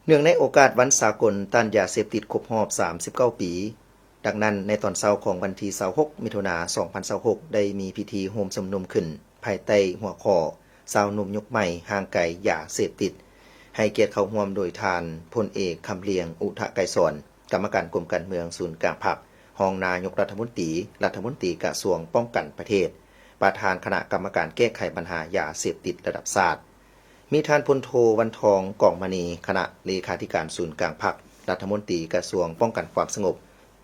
ເນື່ອງໃນໂອກາດວັນສາກົນຕ້ານຢາເສບຕິດຄົບຮອບສາມສິບເກົ້າປີ, ດັ່ງນັ້ນ ໃນຕອນເຊົ້າຂອງວັນທີຊາວຫົກ ມິຖຸນາ ສອງພັນຊາວຫົກ ໄດ້ມີພິທີໂຮມຊຸມນຸມຂຶ້ນ ພາຍໃຕ້ຫົວຂໍ້ ຊາວໜຸ່ມຍຸກໃໝ່ຫ່າງໄກຢາເສບຕິດ, ໃຫ້ກຽດເຂົ້າຮ່ວມໂດຍທ່ານ ພົນເອກ ຄຳລຽງ ອຸທະໄກສອນ ກຳມະການກົມການເມືອງສູນກາງພັກ, ຮອງນາຍົກລັດຖະມົນຕີ, ລັດຖະມົນຕີກະຊວງປ້ອງກັນປະເທດ, ປະທານຄະນະກຳມະການແກ້ໄຂບັນຫາຢາເສບຕິດລະດັບຊາດ, ມີທ່ານ ພົນໂທ ວັນທອງ ກອງມະນີ ຄະນະເລຂາທິການສູນກາງພັກ, ລັດຖະມົນຕີກະຊວງປ້ອງກັນຄວາມສະຫງົບ,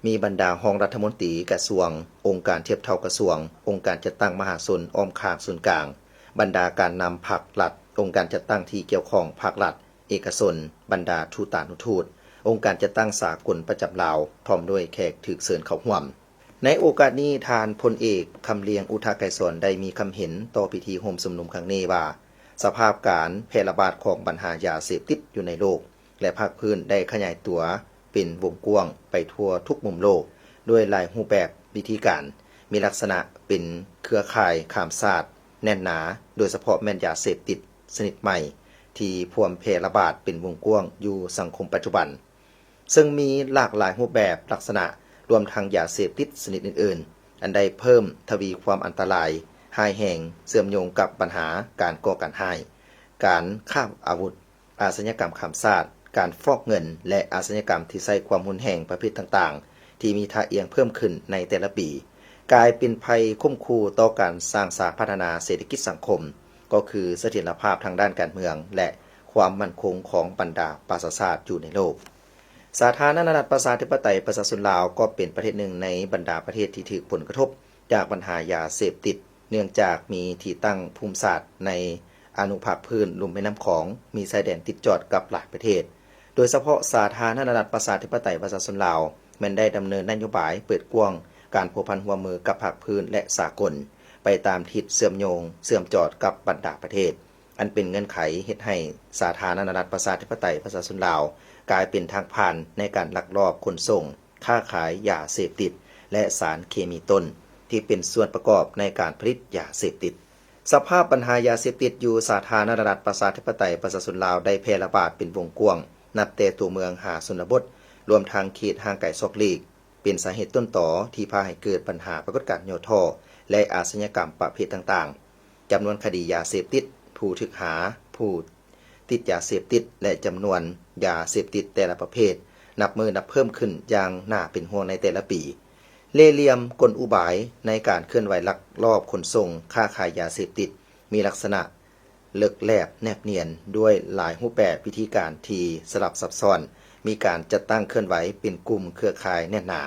ມີບັນດາຮອງລັດຖະມົນຕີກະຊວງ, ອົງການທຽບເທົ່າກະຊວງ, ອົງການຈັດຕັ້ງມະຫາຊົນອ້ອມຂ້າງສູນກາງ, ບັນດາການນຳພັກລັດ, ອົງການຈັດຕັ້ງທີ່ກ່ຽວຂ້ອງພາກລັດ, ເອກະຊົນ, ບັນດາທູຕານຸທູດ, ອົງການຈັດຕັ້ງສາກົນປະຈຳລາວ, ພ້ອມດ້ວຍແຂກຖືກເຊີນເຂົ້າຮ່ວມ. ໃນໂອກາດນີ້, ທ່ານ ພົນເອກ ຄຳລຽງ ອຸທະໄກສອນ ໄດ້ມີຄຳເຫັນຕໍ່ພິທີໂຮມຊຸມນຸມຄັ້ງນີ້ວ່າ, ສະພາບການແຜ່ລະບາດຂອງບັນຫາຢາເສບຕິດຢູ່ໃນໂລກ ແລະ ພາກພື້ນໄດ້ຂະຫຍາຍຕົວເປັນວົງກວ້າງໄປທົ່ວທຸກມຸມໂລກ ດ້ວຍຫຼາຍຮູບແບບວິທີການ, ມີລັກສະນະເປັນເຄືອຂ່າຍຂ້າມຊາດແໜ້ນໜາ, ໂດຍສະເພາະແມ່ນຢາເສບຕິດຊະນິດໃໝ່ ທີ່ພວມແຜ່ລະບາດເປັນວົງກວ້າງຢູ່ສັງຄົມປັດຈຸບັນ. ເຊິ່ງມີຫຼາກຫຼາຍຮູບແບບລັກສະນະ, ລວມທັງຢາເສບຕິດຊະນິດອື່ນໆ, ອັນໄດ້ເພີ່ມທະວີຄວາມອັນຕະລາຍຮ້າຍແຮງ, ເຊື່ອມໂຍງກັບບັນຫາການກໍ່ການຮ້າຍ, ການຄ້າອາວຸດ, ອາຊະຍາກຳຂ້າມຊາດ, ການຟອກເງິນ ແລະ ອາຊະຍາກຳທີ່ໃຊ້ຄວາມຮຸນແຮງປະເພດຕ່າງໆ ທີ່ມີທ່າອ່ຽງເພີ່ມຂຶ້ນໃນແຕ່ລະປີ, ກາຍເປັນໄພຂົ່ມຂູ່ຕໍ່ການສ້າງສາພັດທະນາເສດຖະກິດສັງຄົມ, ກໍຄືສະຖຽນລະພາບທາງດ້ານການເມືອງ ແລະ ຄວາມໝັ້ນຄົງຂອງບັນດາປະຊາຊາດຢູ່ໃນໂລກ. ສາທາລະນະລັດປະຊາທິປະໄຕປະຊາຊົນລາວ ກໍເປັນປະເທດໜຶ່ງໃນບັນດາປະເທດທີ່ຖືກຜົນກະທົບຈາກບັນຫາຢາເສບຕິດ, ເນື່ອງຈາກມີທີ່ຕັ້ງພູມສາດໃນອະນຸພາກພື້ນລຸ່ມແມ່ນ້ຳຂອງ, ມີຊາຍແດນຕິດຈອດກັບຫຼາຍປະເທດ. ໂດຍສະເພາະສາທາລະນະລັດປະຊາທິປະໄຕປະຊາຊົນລາວ ແມ່ນໄດ້ດຳເນີນນະໂຍບາຍເປີດກວ້າງການພົວພັນຮ່ວມມືກັບພາກພື້ນ ແລະ ສາກົນ, ໄປຕາມທິດເຊື່ອມໂຍງເຊື່ອມຈອດກັບບັນດາປະເທດ, ອັນເປັນເງື່ອນໄຂເຮັດໃຫ້ສາທາລະນະລັດປະຊາທິປະໄຕປະຊາຊົນລາວ ກາຍເປັນທາງຜ່ານໃນການລັກລອບຂົນສົ່ງ, ຄ້າຂາຍຢາເສບຕິດ ແລະ ສານເຄມີຕົ້ນ ທີ່ເປັນສ່ວນປະກອບໃນການຜະລິດຢາເສບຕິດ. ສະພາບບັນຫາຢາເສບຕິດຢູ່ສາທາລະນະລັດປະຊາທິປະໄຕປະຊາຊົນລາວ ໄດ້ແຜ່ລະບາດເປັນວົງກວ້າງ, ນັບແຕ່ຕົວເມືອງຫາຊົນນະບົດ, ລວມທັງເຂດຫ່າງໄກສອກຫຼີກ, ເປັນສາເຫດຕົ້ນຕໍທີ່ພາໃຫ້ເກີດບັນຫາປາກົດການຫຍໍ້ທໍ້ ແລະ ອາຊະຍາກຳປະເພດຕ່າງໆ. ຈຳນວນຄະດີຢາເສບຕິດ, ຜູ້ຖືກຫາ, ຜູ້ຕິດຢາເສບຕິດ ແລະ ຈຳນວນຢາເສບຕິດແຕ່ລະປະເພດ ນັບມື້ນັບເພີ່ມຂຶ້ນຢ່າງໜ້າເປັນຫ່ວງໃນແຕ່ລະປີ, ເລ່ຫຼ່ຽມກົນອຸບາຍໃນການເຄື່ອນໄຫວລັກລອບຂົນສົ່ງ, ຄ້າຂາຍຢາເສບຕິດ ມີລັກສະນະເລິກແລບແນບນຽນ ດ້ວຍຫຼາຍຮູບແບບວິທີການທີ່ສະຫຼັບຊັບຊ້ອນ, ມີການຈັດຕັ້ງເຄື່ອນໄຫວເປັນກຸ່ມເຄືອຂ່າຍແໜ້ນໜາ,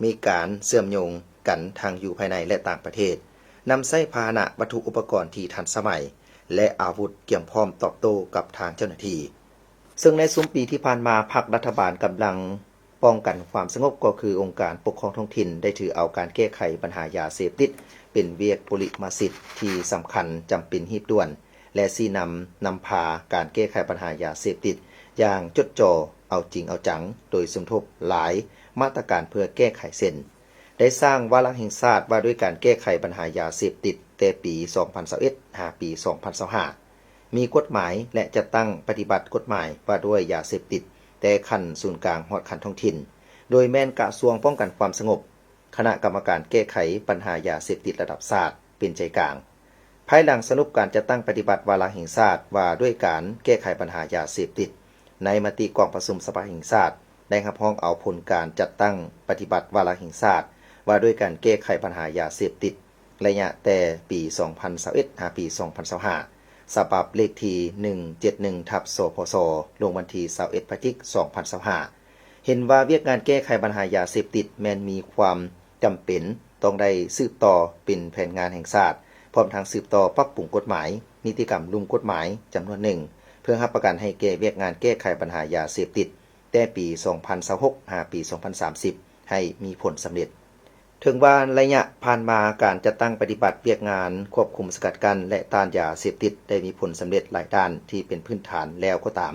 ມີການເຊື່ອມໂຍງກັນທັງຢູ່ພາຍໃນ ແລະ ຕ່າງປະເທດ, ນຳໃຊ້ພາຫະນະວັດຖຸອຸປະກອນທີ່ທັນສະໄໝ ແລະ ອາວຸດກຽມພ້ອມຕອບໂຕ້ກັບທາງເຈົ້າໜ້າທີ່. ເຊິ່ງໃນຊຸມປີທີ່ຜ່ານມາ, ພັກລັດຖະບານກຳລັງປ້ອງກັນຄວາມສະຫງົບ ກໍຄືອົງການປົກຄອງທ້ອງຖິ່ນ ໄດ້ຖືເອົາການແກ້ໄຂບັນຫາຢາເສບຕິດ ເປັນວຽກປຸລິມະສິດທີ່ສຳຄັນ, ຈຳເປັນ, ຮີບດ່ວນ ແລະ ຊີ້ນຳນຳພາການແກ້ໄຂບັນຫາຢາເສບຕິດຢ່າງຈົດຈໍ່, ເອົາຈິງເອົາຈັງ, ໂດຍສົມທົບຫຼາຍມາດຕະການເພື່ອແກ້ໄຂ ເຊັ່ນ ໄດ້ສ້າງວາລະແຫ່ງຊາດວ່າດ້ວຍການແກ້ໄຂບັນຫາຢາເສບຕິດແຕ່ປີສອງພັນຊາວເອັດ ຫາປີສອງພັນຊາວຫ້າ, ມີກົດໝາຍ ແລະ ຈັດຕັ້ງປະຕິບັດກົດໝາຍວ່າດ້ວຍຢາເສບຕິດ ແຕ່ຂັ້ນສູນກາງຮອດຂັ້ນທ້ອງຖິ່ນ, ໂດຍແມ່ນກະຊວງປ້ອງກັນຄວາມສະຫງົບ, ຄະນະກຳມະການແກ້ໄຂບັນຫາຢາເສບຕິດລະດັບຊາດ ເປັນໃຈກາງ. ພາຍຫຼັງສະຫຼຸບການຈັດຕັ້ງປະຕິບັດວາລະແຫ່ງຊາດວ່າດ້ວຍການແກ້ໄຂບັນຫາຢາເສບຕິດ ໃນມະຕິກອງປະຊຸມສະພາແຫ່ງຊາດ ໄດ້ຮັບຮອງເອົາຜົນການຈັດຕັ້ງປະຕິບັດວາລະແຫ່ງຊາດ ວ່າດ້ວຍການແກ້ໄຂບັນຫາຢາເສບຕິດ ໄລຍະແຕ່ປີສອງພັນຊາວເອັດ ຫາປີສອງພັນຊາວຫ້າ ສະບັບເລກທີໜຶ່ງເຈັດໜຶ່ງ ທັບ ສພສ ລົງວັນທີຊາວເອັດ ພະຈິກ ສອງພັນຊາວຫ້າ ເຫັນວ່າວຽກງານແກ້ໄຂບັນຫາຢາເສບຕິດແມ່ນມີຄວາມຈຳເປັນຕ້ອງໄດ້ສືບຕໍ່ເປັນແຜນງານແຫ່ງຊາດ, ພ້ອມທັງສືບຕໍ່ປັບປຸງກົດໝາຍ, ນິຕິກຳລຸ່ມກົດໝາຍຈຳນວນໜຶ່ງ ເພື່ອຮັບປະກັນໃຫ້ແກ່ວຽກງານແກ້ໄຂບັນຫາຢາເສບຕິດ ແຕ່ປີສອງພັນຊາວຫົກ ຫາປີສອງພັນສາມສິບ ໃຫ້ມີຜົນສຳເລັດ. ເຖິງວ່າໄລຍະຜ່ານມາການຈັດຕັ້ງປະຕິບັດວຽກງານຄວບຄຸມສະກັດກັ້ນ ແລະ ຕ້ານຢາເສບຕິດໄດ້ມີຜົນສຳເລັດຫຼາຍດ້ານທີ່ເປັນພື້ນຖານແລ້ວກໍຕາມ,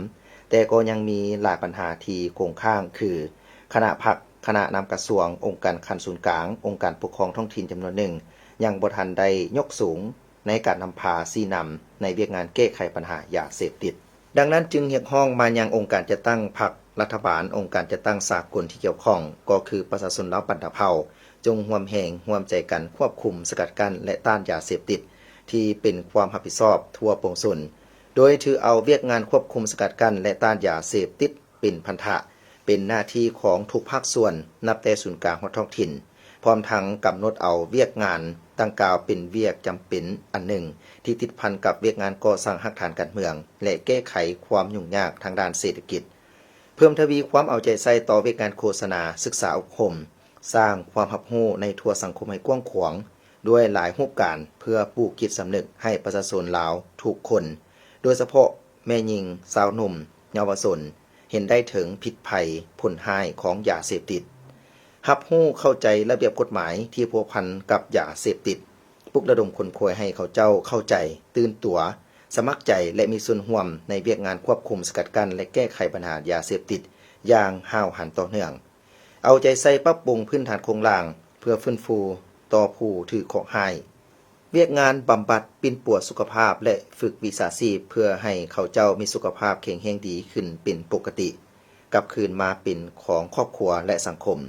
ແຕ່ກໍຍັງມີຫຼາຍບັນຫາທີ່ຄົງຄ້າງ ຄື ຄະນະພັກ, ຄະນະນຳກະຊວງ, ອົງການຂັ້ນສູນກາງ, ອົງການປົກຄອງທ້ອງຖິ່ນຈຳນວນໜຶ່ງ ຍັງບໍ່ທັນໄດ້ຍົກສູງໃນການນຳພາຊີ້ນຳໃນວຽກງານແກ້ໄຂບັນຫາຢາເສບຕິດ. ດັ່ງນັ້ນຈຶ່ງຮຽກຮ້ອງມາຍັງອົງການຈັດຕັ້ງພັກລັດຖະບານ, ອົງການຈັດຕັ້ງສາກົນທີ່ກ່ຽວຂ້ອງ ກໍຄືປະຊາຊົນລາວບັນດາເຜົ່າ ຈົ່ງຮ່ວມແຮງຮ່ວມໃຈກັນຄວບຄຸມ, ສະກັດກັ້ນ ແລະ ຕ້ານຢາເສບຕິດ ທີ່ເປັນຄວາມຮັບຜິດຊອບທົ່ວປວງຊົນ, ໂດຍຖືເອົາວຽກງານຄວບຄຸມ, ສະກັດກັ້ນ ແລະ ຕ້ານຢາເສບຕິດ ເປັນພັນທະ, ເປັນໜ້າທີ່ຂອງທຸກພາກສ່ວນ, ນັບແຕ່ສູນກາງຮອດທ້ອງຖິ່ນ, ພ້ອມທັງກຳນົດເອົາວຽກງານດັ່ງກ່າວເປັນວຽກຈຳເປັນອັນໜຶ່ງ ທີ່ຕິດພັນກັບວຽກງານກໍ່ສ້າງຮາກຖານການເມືອງ ແລະ ແກ້ໄຂຄວາມຫຍຸ້ງຍາກທາງດ້ານເສດຖະກິດ. ເພີ່ມທະວີຄວາມເອົາໃຈໃສ່ຕໍ່ວຽກງານໂຄສະນາ, ສຶກສາອົບຮົມ, ສ້າງຄວາມຮັບຮູ້ໃນທົ່ວສັງຄົມໃຫ້ກວ້າງຂວາງ ດ້ວຍຫຼາຍຮູບການ ເພື່ອປູກຈິດສຳນຶກໃຫ້ປະຊາຊົນລາວທຸກຄົນ, ໂດຍສະເພາະແມ່ຍິງ, ຊາວໜຸ່ມ, ເຍົາວະຊົນ ເຫັນໄດ້ເຖິງພິດໄພຜົນຮ້າຍຂອງຢາເສບຕິດ, ຮັບຮູ້ເຂົ້າໃຈລະບຽບກົດໝາຍທີ່ພົວພັນກັບຢາເສບຕິດ, ປຸກລະດົມຂົນຂວາຍໃຫ້ເຂົາເຈົ້າເຂົ້າໃຈ, ຕື່ນຕົວ, ສະໝັກໃຈ ແລະ ມີສ່ວນຮ່ວມໃນວຽກງານຄວບຄຸມ, ສະກັດກັ້ນ ແລະ ແກ້ໄຂບັນຫາຢາເສບຕິດຢ່າງຫ້າວຫັນຕໍ່ເນື່ອງ. ເອົາໃຈໃສ່ປັບປຸງພື້ນຖານໂຄງລ່າງ ເພື່ອຟື້ນຟູຕໍ່ຜູ້ຖືກເຄາະຮ້າຍ. ວຽກງານບຳບັດປິ່ນປົວສຸຂະພາບ ແລະ ຝຶກວິຊາຊີບ ເພື່ອໃຫ້ເຂົາເຈົ້າມີສຸຂະພາບແຂງແຮງດີຂຶ້ນເປັນປົກກະຕິ, ກັບຄືນມາເປັນຂອງຄອບຄົວ ແລະ ສັງຄົມ.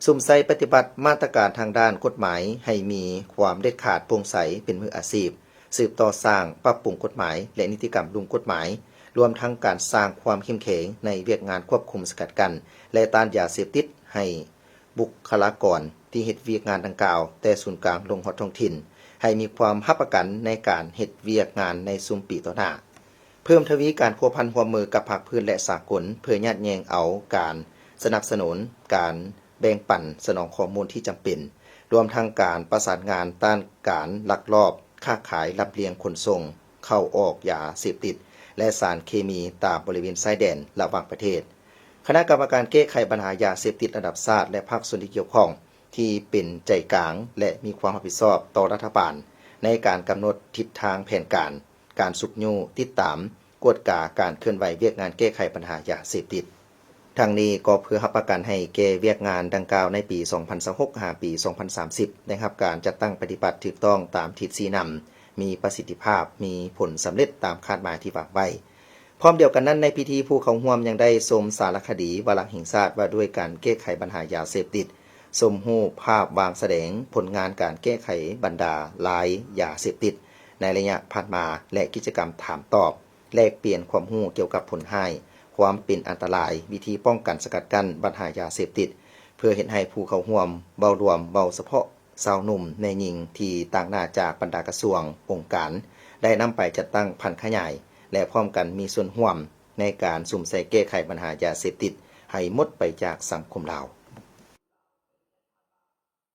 ສຸມໃສ່ປະຕິບັດມາດຕະການທາງດ້ານກົດໝາຍໃຫ້ມີຄວາມເດັດຂາດ, ໂປ່ງໃສ, ເປັນມືອາຊີບ, ສືບຕໍ່ສ້າງ, ປັບປຸງກົດໝາຍ ແລະ ນິຕິກຳລຸ່ມກົດໝາຍ, ລວມທັງການສ້າງຄວາມເຂັ້ມແຂງໃນວຽກງານຄວບຄຸມ, ສະກັດກັ້ນ ແລະ ຕ້ານຢາເສບຕິດໃຫ້ ບຸກຄະລາກອນທີ່ເຮັດວຽກງານດັ່ງກ່າວ ແຕ່ສູນກາງລົງຮອດທ້ອງຖິ່ນ ໃຫ້ມີຄວາມຮັບປະກັນໃນການເຮັດວຽກງານໃນຊຸມປີຕໍ່ໜ້າ. ເພີ່ມທະວີການພົວພັນຮ່ວມມືກັບພາກພື້ນ ແລະ ສາກົນ ເພື່ອຍາດແຍ່ງເອົາການສະໜັບສະໜູນ, ການແບ່ງປັນສະໜອງຂໍ້ມູນທີ່ຈຳເປັນ, ລວມທັງການປະສານງານຕ້ານການລັກລອບຄ້າຂາຍ, ລຳລຽງຂົນສົ່ງເຂົ້າອອກຢາເສບຕິດ ແລະ ສານເຄມີຕາມບໍລິເວນຊາຍແດນລະຫວ່າງປະເທດ. ຄະນະກຳມະການແກ້ໄຂບັນຫາຢາເສບຕິດລະດັບຊາດ ແລະ ພາກສ່ວນທີ່ກ່ຽວຂ້ອງທີ່ເປັນໃຈກາງ ແລະ ມີຄວາມຮັບຜິດຊອບຕໍ່ລັດຖະບານ ໃນການກຳນົດທິດທາງແຜນການ, ການຊຸກຍູ້, ຕິດຕາມ, ກວດກາການເຄື່ອນໄຫວວຽກງານແກ້ໄຂບັນຫາຢາເສບຕິດ. ທັງນີ້ກໍເພື່ອຮັບປະກັນໃຫ້ແກ່ວຽກງານດັ່ງກ່າວໃນປີສອງພັນຊາວຫົກ ຫາ ປີສອງພັນສາມສິບ ໄດ້ຮັບການຈັດຕັ້ງປະຕິບັດຖືກຕ້ອງຕາມທິດຊີ້ນຳ, ມີປະສິດທິພາບ, ມີຜົນສຳເລັດຕາມຄາດໝາຍທີ່ວາງໄວ້. ພ້ອມດຽວກັນນັ້ນ, ໃນພິທີຜູ້ເຂົ້າຮ່ວມຍັງໄດ້ຊົມສາລະຄະດີວາລະແຫ່ງຊາດວ່າດ້ວຍການແກ້ໄຂບັນຫາຢາເສບຕິດ, ຊົມຮູບພາບວາງສະແດງຜົນງານການແກ້ໄຂບັນດາລາຍຢາເສບຕິດໃນໄລຍະຜ່ານມາ ແລະ ກິດຈະກຳຖາມຕອບ, ແລກປ່ຽນຄວາມຮູ້ກ່ຽວກັບຜົນຮ້າຍ, ຄວາມເປັນອັນຕະລາຍ, ວິທີປ້ອງກັນສະກັດກັ້ນບັນຫາຢາເສບຕິດ, ເພື່ອເຮັດໃຫ້ຜູ້ເຂົ້າຮ່ວມເວົ້າລວມ, ເວົ້າສະເພາະ ຊາວໜຸ່ມແມ່ຍິງທີ່ຕາງໜ້າຈາກບັນດາກະຊວງ, ອົງການ ໄດ້ນຳໄປຈັດຕັ້ງຜັນຂະຫຍາຍ ແລະ ພ້ອມກັນມີສ່ວນຮ່ວມໃນການສຸມໃສ່ແກ້ໄຂບັນຫາຢາເສບຕິດໃຫ້ໝົດໄປຈາກສັງຄົມລາວ.